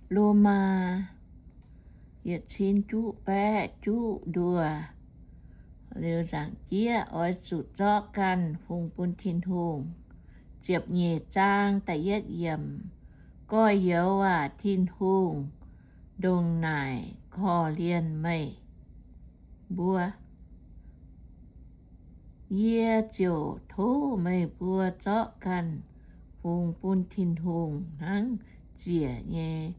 Lomaa yietc cin juqv baeqv juqv nduoh liuz nzaangc jieqv oix zuqc zorqv ganh fungx bun Tin-Hungh. Ziepc nyeic zaang da'yietv yiemc. Gorx-youz aac, Tin-Hungh ndongc naaic korv-lienh meih mbuo, yie ziouc tov meih mbuo zorqv ganh fungx bun Tin-Hungh hnangv ziec nyei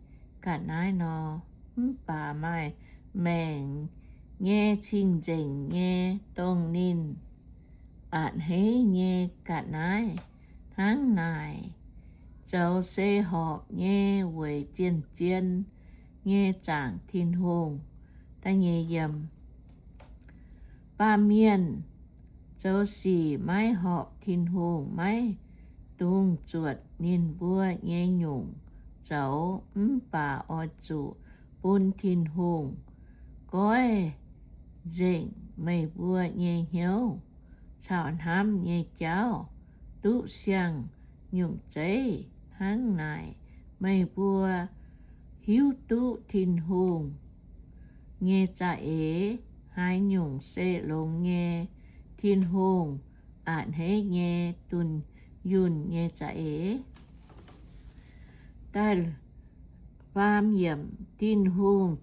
ga'naaiv nor. Mv baac maaih maengc nyei cing-nzengc nyei, dongh ninh a'hneiv nyei ga'naaiv hnangv naaic, zoux se horpc nyei weic zien-zien nyei zaangc Tin-Hungh. Baamh mienh zoux sic maiv horpc Tin-Hungh maiv dungx zuotc ninh mbuo nyei nyungc zoux. Mv baac oix zuqc bun Tin-Hungh goiv nzengc meih mbuo nyei hnyouv caux hnamv nyei jauv duqv siang-nyungc zeiv. Hnangv naaic meih mbuo hiuv duqv Tin-Hungh nyei za'eix haaix nyungc se longx nyei, Tin-Hungh a'hneiv nyei, dunh yunh nyei za'eix. Tin-Hungh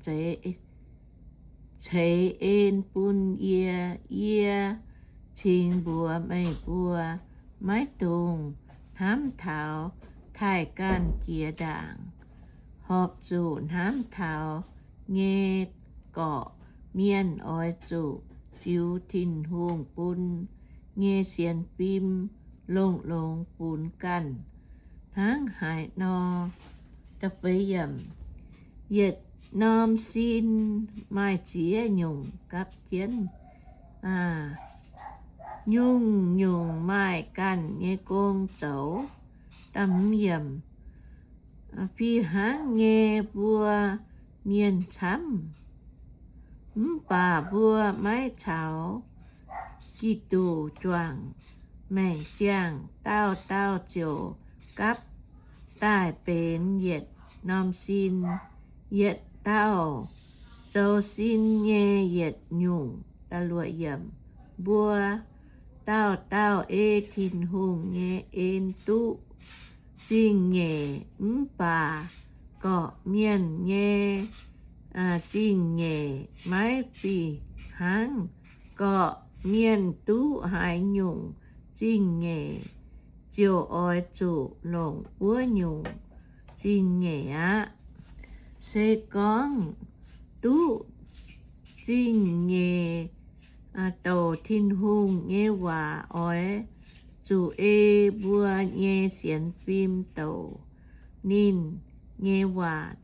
ceix en bun yie. Yie cingx mbuox meih mbuo, maiv dungx hnamv taux taaih ganh jiex ndaangc. Horpc zuqc hnamv taux nyei gorqv-mienh oix zuqc ziux Tin-Hungh bun nyei sienx fim longx-longx funx ganh hnangv haaix nor. Yietc norm sin maaih ziex nyungc gapv jienv, nyungc-nyungc maaih ganh nyei gong zoux. Fih hnangv nyei mbuo mienh camv, mv baac mbuo maiv caux Giduc juangc maengc ziangh. Dauh dauh ziouc gapv daaih benx yietc norm sin, yietc dauh zoux sin nyei yietc nyungc. Mbuo dauh dauh ei Tin-Hungh nyei en duqv zingh nyeic, mv baac gorqv-mienh nyei zingh nyeic maiv fih hnangv. Gorqv-mienh duqv haaix nyungc zingh nyeic, ziouc oix zuqc longc wuov nyungc zingh nyeic aqv. Se gorngv duqv zingh nyeic douc Tin-Hungh nyei waac, oix zuqc ei mbuo nyei sienx fim douc ninh nyei waac.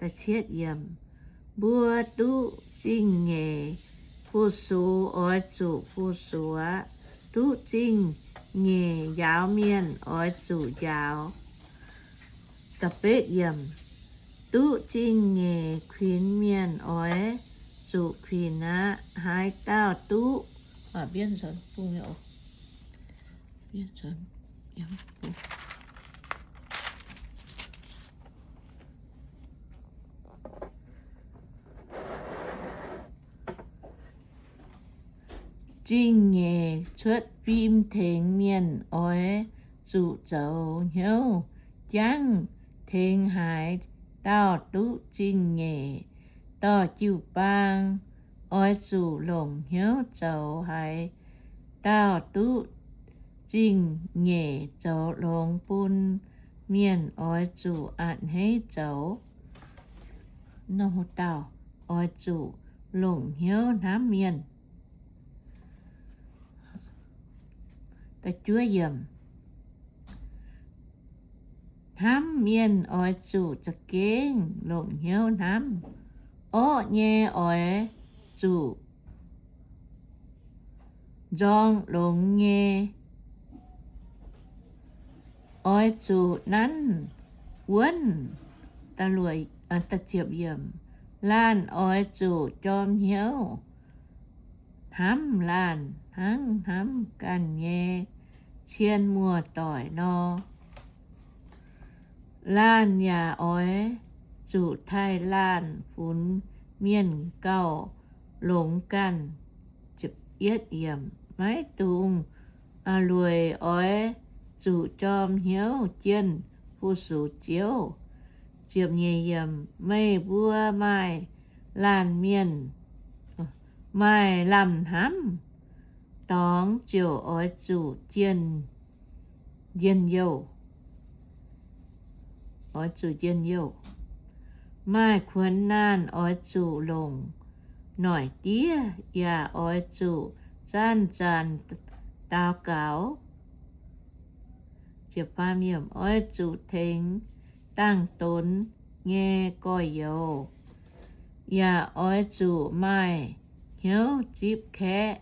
Mbuo duqv zingh nyeic fu-sux oix zuqc fu-sux, duqv zingh nyeic njaaux mienh oix zuqc njaaux. Duqv zingh nyeic kuinx mienh oix zuqc kuinx aqv. Haaix dauh duqv zingh nyeic cuotv fim tengx mienh oix zuqc zoux hnyouv jangv tengx haaix dauh duqv zingh nyeic. Dorh jiu-baang oix zuqc longc hnyouv zoux. Haaix dauh duqv zingh nyeic zoux longx bun mienh oix zuqc a'hneiv zoux. Dauh oix zuqc longc hnyouv hnamv mienh. Hnamv mienh oix zuqc za'gengh longc hnyouv hnamv. Orqv nyei oix zuqc nzorng longx nyei. Oix zuqc nanv wuonv. Laanh oix zuqc jorm hnyouv hnamv laanh hnangv hnamv ganh nyei cien muoz-doic nor. Laanh yaac oix zuqc taaih laanh funx mienh gauh longx ganh. Maiv dungx lueic oix zuqc jorm hnyouv jienh fu-sux Ziouv. Meih mbuo maaih laanh mienh, maaih lamh hnamv dorngx ziouc oix zuqc njien-youh, oix zuqc njien-youh. Maaih kuonx naanh oix zuqc longc noic diev, yaac oix zuqc zanc-zanc daux gaux. Oix zuqc tengx dangh donx nyei gorx-youz, yaac oix zuqc maaih hnyouv zipv kaeqv.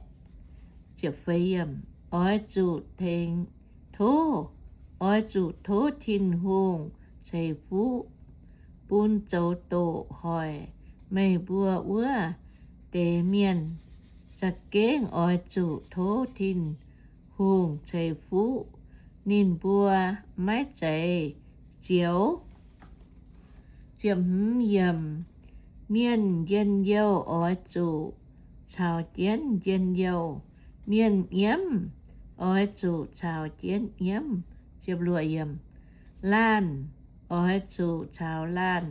Oix zuqc tengx tov, oix zuqc tov Tin-Hungh ceix fuqv bun zoux doqc hoic meih mbuo wuov deix mienh. Za'gengh oix zuqc tov Tin-Hungh ceix fuqv ninh mbuo maiv zeiz zioux. Mienh njien-youh oix zuqc caux jienv njien-youh, mienh nyiemv oix zuqc caux jienv nyiemv. Laanh oix zuqc caux laanh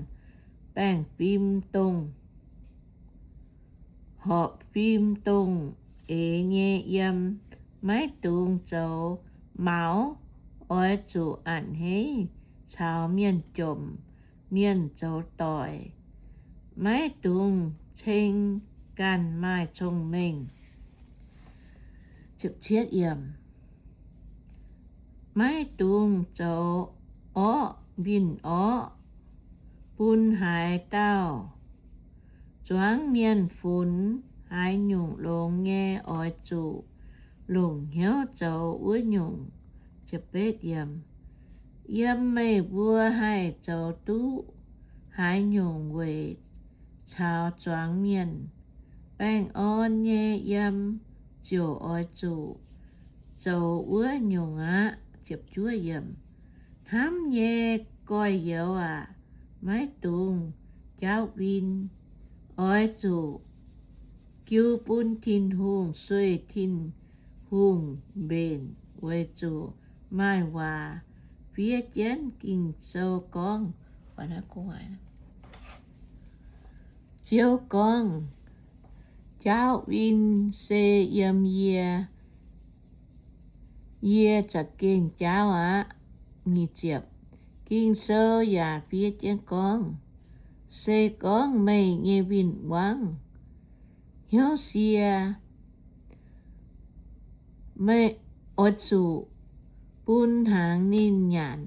baengh fim dongh, horpc fim dongh eix nyei yiem. Maiv dungx zoux maux. Oix zuqc a'hneiv caux mienh jomc mienh zoux doic. Maiv dungx ceng ganh maaih cong-mengh. Maiv dungx zoux orqv winh orqv bun haaix dauh. Zuangx mienh funx haaix nyungc longx nyei, oix zuqc longc hnyouv zoux wuov nyungc. Yiem meih mbuo haih zoux duqv haaix nyungc weic caux zuangx mienh. Baengh orn nyei yiem ziouc oix zuqc zoux wuov nyungc aqv. Hnamv nyei gorx-youz aac, maiv dungx jaauv win. Oix zuqc jiu bun Tin-Hungh sueih Tin-Hungh mbenc, weic zuqc maaih waac fiev jienv Ging-Sou gorngv, Ziouv gorngv, jaauv win se yiem yie, yie za'gengh jaauv aqv. Ging-Sou yaac fiev jienv gorngv, se gorngv meih nyei win-wangv hnyouv sie, meih oix zuqc bun hnaangx ninh nyanc,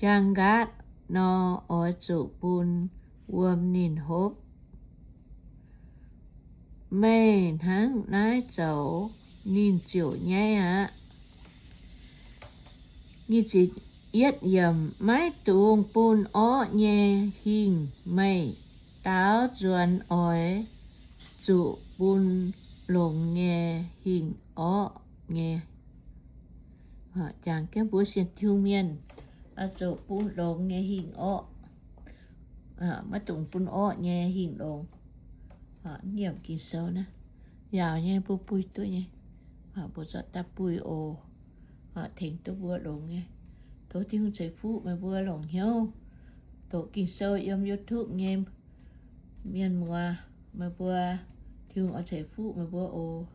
jaang nqaatv nor oix zuqc bun wuom ninh hopv. Meih hnangv naaiv zoux, ninh ziouc nyaiv aqv. Maiv dungx bun orqv nyei hingh meih. Daaux nzuonx oix zuqc bun longx nyei hingh orqv nyei. Jangx jienv mbuo sienx Tin-Hungh mienh, oix zuqc bun longx nyei hingh orqv. Maiv dungx bun orqv nyei hingh longx. Nyiemc Ging-Sou naaiv, yaauc nyei mbuo buih duqv nyei. Mbuo zorqv daaih buih oc. Tengx duqv mbuo longx nyei. Tov Tin-Hungh ceix fuqv meih mbuo longc hnyouv doqc Ging-Sou yiem YouTube nyei mienh muoz. Meih mbuo, Tin-Hungh oix ceix fuqv meih mbuo oc.